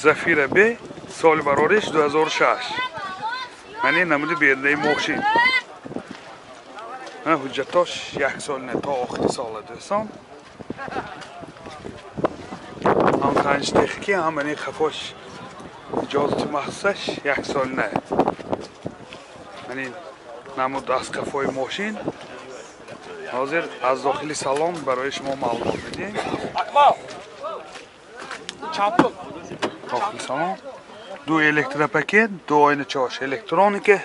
Zafira B соли барориш 2006. Мани намуди бердаи мошин. Ҳуҷҷатош як сол не то охири сола дӯстон. Ҳам санҷи техникӣ, ҳам мани қафош иҷозати махсусаш як сол не. Мани намуд аз қафои мошин. Ҳозир аз дохили салон барои шумо маълумот медиҳем. Дохили салон ду электропакет, ду ойначаош электроника,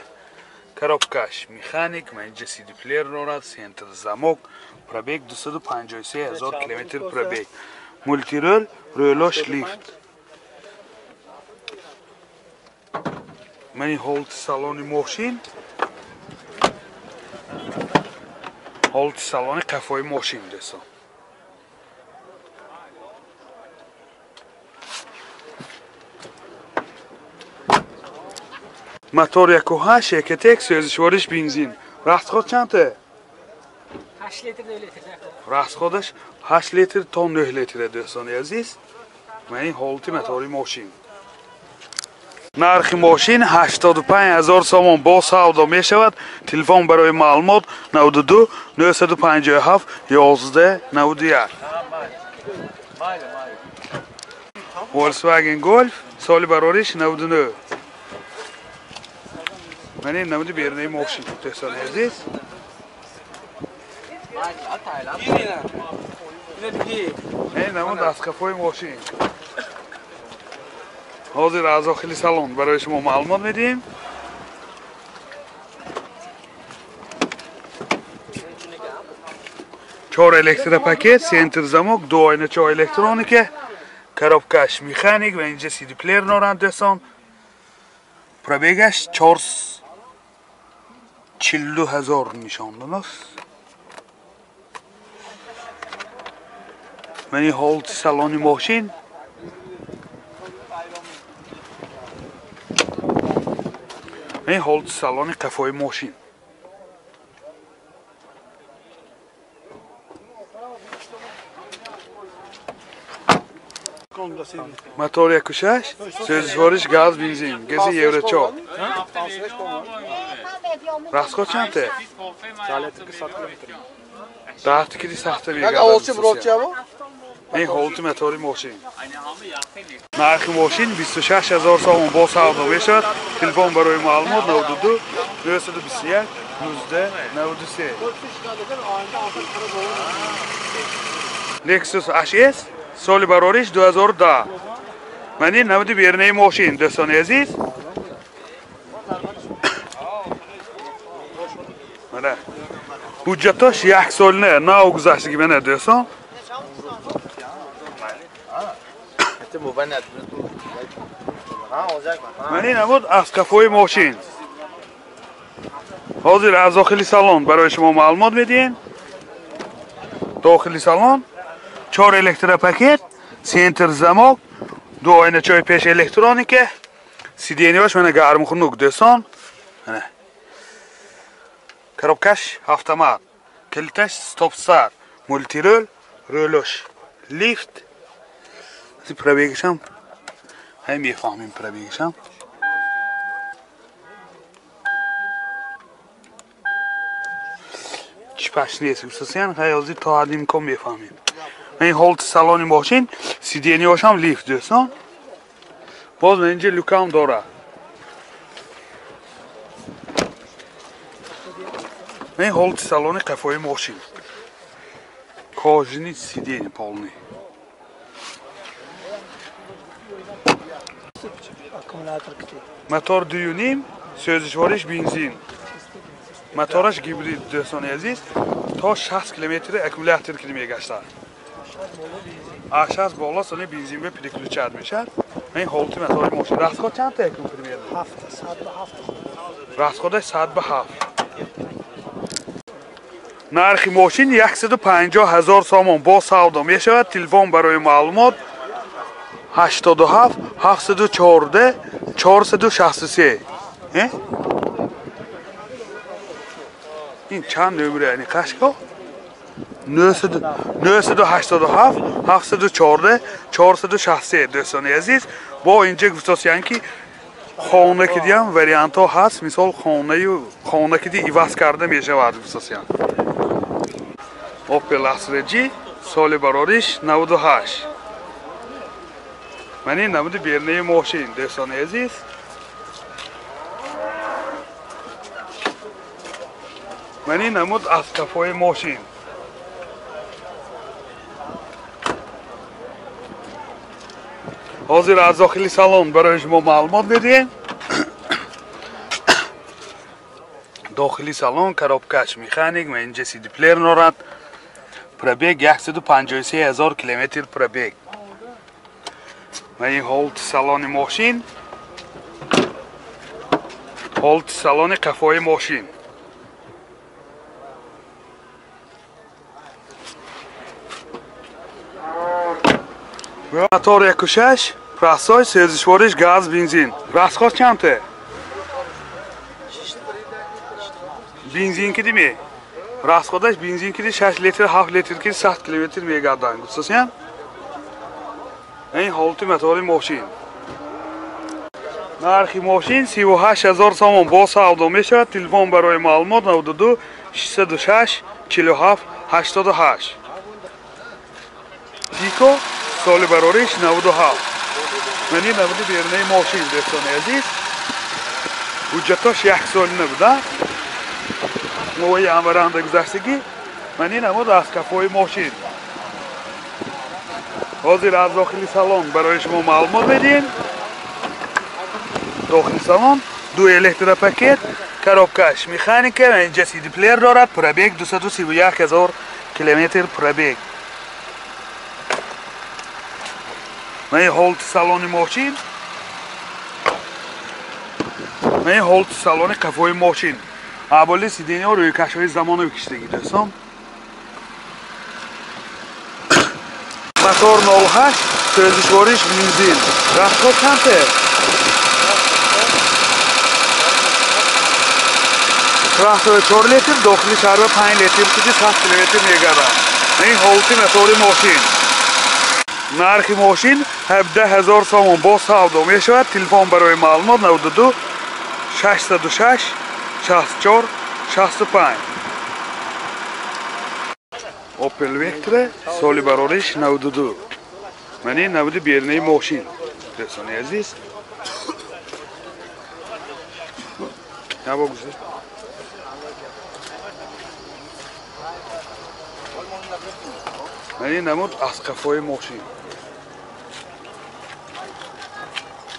коробкаш механик, манҷа CD плеер дорад, центр замок, пробег 253 000 километр пробег, мултирол, рӯлош лифт. Мани ҳолати салони мошин, ҳолати салони қафои мошин дӯстон. Мотор 1.8 Ecotec, сӯзишвориш бензин. Расход чандта? 8 литр 9 литр. Расходаш 8 литр то 9 литр дӯстони азиз. Мани ҳолати мотори мошин. Нархи мошин 85 000 сомон бо савдо мешавад. Телефон барои маълумот 92 957 11 91. Volkswagen Golf соли барориш 99. Мани намуди берунаи мошин дӯстони азиз. Ин намуд аз қафои мошин. Ҳозир аз дохили салон барои шумо маълумот медиҳем. Чор электропакет, центр замок, ду ойначаҳо электроника, коробкаш механик ва инҷа CD плеер доранд дӯстон. Пробегаш 442 000 нишон додааст. Мани ҳолати салони мошин. Мани ҳолати салони қафои мошин. Мотор 1.6, сӯзишвориш газ бензин, гази Евро 4. Расход чандта? 10 кили сахта мегардад. Ин ҳолати мотори мошин. Нархи мошин 26 000 сомон бо савдо мешавад. Телефон барои маълумот 92 921 19 93. Lexus HS соли барориш 2010. Мани намуди берунаи мошин дӯстони азиз. Мана ҳуҷҷатош як солна нав гузаштагӣ мана дӯстон. Мани намуд аз қафои мошин. Ҳозир аз дохили салон барои шумо маълумот медиҳем. Дохили салон 4 электропакет, центр замок, ду ойначаҳои пеш электроника, сиденияш мана гарму хунук дӯстон. Мана коробкаш автомат, калиташ стоп-старт, мултирол, рӯлош лифт. Пробегашам ҳай мефаҳмем пробегашам. Чӣ паш нест гуфтасиян, ҳай ҳозир то ҳадди имкон мефаҳмем. Ин ҳолати салони мошин, сиденияшам лифт дӯстон. Боз инҷа люкам дорад. Ин ҳолати салони қафои мошин. Кожаный сиденье полный. Мотор 2.5, сӯзишвориш бензин. Мотораш гибрид дӯстони азиз. То 60 километр аккумулятор ки мегаштад. 60 боло сони бензин бе переключать мешавад. Ин ҳолати мотори мошин. Расход чандта якум примерно? 7, 107. Расходаш 107. Нархи мошин 150 000 сомон бо савдо мешавад. Телефон барои маълумот 87 714 463. Ин чанд нөмір яъни қашко? 987 714 463 дӯстони азиз. Бо инҷа гуфтосиян ки хона кидиам вариантҳо ҳаст, мисол хона киди иваз карда мешавад гуфтосиян. Opel Astra G соли барориш 98. Ман ин намуди бернаи мошин дӯстони азиз. Ман ин намуд аз кафои мошин. Ҳозир аз дохили салон барои шумо маълумот медиҳем. Дохили салон коробкаш механик ва инҷа CD плеер дорад. Пробег 153 000 километр пробег. Ва ин ҳолати салони мошин, ҳолати салони қафои мошин. Мотор 1.6, простой, сӯзишвориш газ, бензин. Расход чанд? Бензин кидими? Расходаш бензин киди 6 литр, 7 литр ки 100 километр мегарданд. Гуфтасиян? Ин ҳолати мотори мошин. Нархи мошин 38 000 сомон бо савдо мешавад. Телефон барои маълумот 92 606 47 88. Тико соли барориш 97. Мани намуди бернаи мошин дӯстони азиз. Ҳуҷҷатош як солина буда. Моҳи январанда гузаштагӣ. Мани намуд аз кафои мошин. Ҳозир аз дохили салон барои шумо маълумот медиҳем. Дохили салон ду электропакет, коробкаш механика ва инҷа CD плеер дорад. Пробег 231 000 километр пробег. Ман ҳолати салони мошин. Ман ҳолати салони қафои мошин. Аболи сиденьяҳо рӯйкашҳои замонавӣ кишидагӣ дӯстон. Мотор 08, сӯзишвориш бензин. Расход чанд? 4 литр, дохили шаҳр 5 литр киди 100 километр мегардад. Ин ҳолати мотори мошин. Нархи мошин 17 000 сомон бо савдо мешавад. Телефон барои маълумот 92 606 64 65. Opel Vectra соли барориш 92. Ман ин намуди бернаи мошин дӯстони азиз. Набо гузар. Ман ин намуд аз қафои мошин.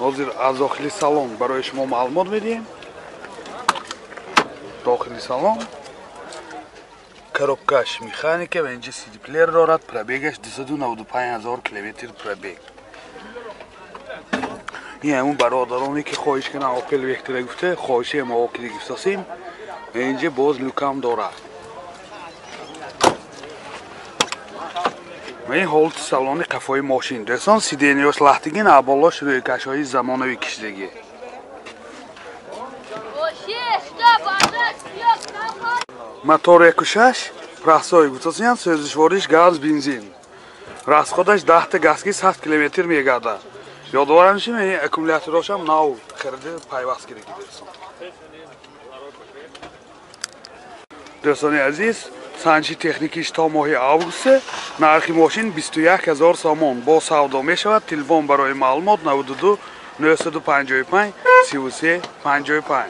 Ҳозир аз дохили салон барои шумо маълумот медиҳем. Дохили салон коробкаш механика ва инҷа CD плеер дорад. Пробегаш 295 000 километр пробег. Ин ҳамун бародароне ки хоҳиш кунанд Opel Vectra гуфта, хоҳиши мо ки гифтосем. Инҷа боз люкам дорад. Ва ин ҳолати салони қафои мошин. Дӯстон, сиденьяш лахтигин, аболош рӯйкашҳои замонавӣ кишидагӣ. Мотор 1.6, простой гуфтосиян, сӯзишвориш газ, бензин. Расходаш 10 та газки 100 километр мегардад. Ёдовар мешавем, ин аккумуляторошам нав харида пайваст кардагӣ дӯстон. Дӯстони азиз, санҷиши техникиш то моҳи август. Нархи мошин 21 000 сомон бо савдо мешавад. Телефон барои маълумот 92 955 33 55.